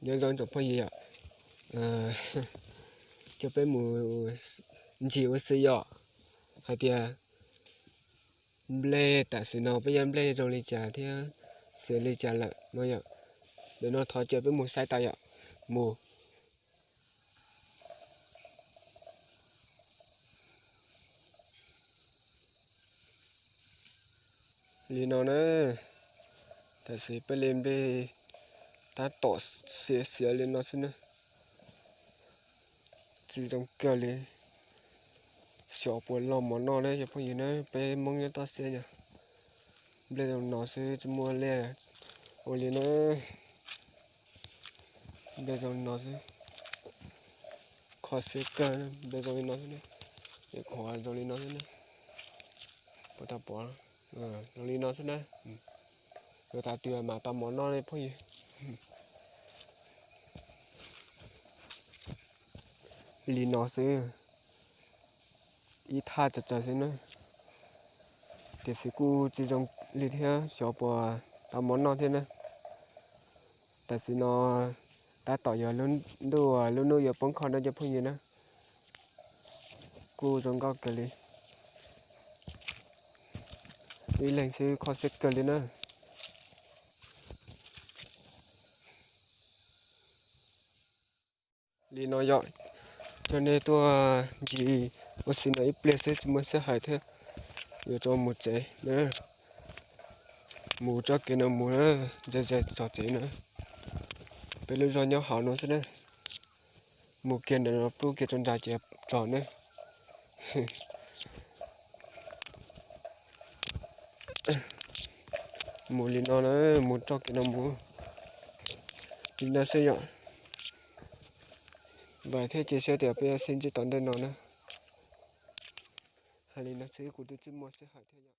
Nyob zoo tsoom phooj ywg yom, coj peb mus ncig ua si yom, hais tias nplej tam sim no peb nyob nplej zoo li cas thiab xiav li cas lawm no yom. Ntawm no thov caw peb mus saib tau yom, mus. Li no na, tam sim peb li nplej tab tom xiav xiav li no xwb na. Tsis zoo kawg li. Xyov puas loj mov noj na cov phooj ywg na, peb Hmoob nyob toj siab yom. Nplej zoo no xwb tsis muaj liaj ua li na. Nplej zoo li no xwb. Kho siab kawg, nplej zoo li no xwb na. Qhuav zoo li no xwb na. Puas tau pom, zoo li no xwb na. Yuav tas twg mam tau mov noj li phooj ywg. Li no xwb, ib thaj tsawg tsawg xwb na. Tiam sis kuj tsis zoo li thiab, xyov puas tau mov noj thiab na. Tam sim no tab tom yog lub ntuj lub hnub yuav poob qho na cov phooj ywg na. Kuj zoo nkauj kawg li. Ib leeg xwb kho siab kawg li na. Li no yom, coj nej tuaj ncig ua si no ib pliag xwb tsis muaj sij hawm thiab, yuav rov mus tsev na. Mus txoj kev no mus na, ze ze txog tsev na. Peb lub zos nyob hauv no xwb na. Mus kiag ntawm no pub kiag rau nram ces txog na. Mus li no na, mus txoj kev no mus li no xwb yom. Vam thiab cia siab tias peb yuav sib ntsib tom ntej no na. Hais li no xwb kuv twb tsis muaj sij hawm thiab yom.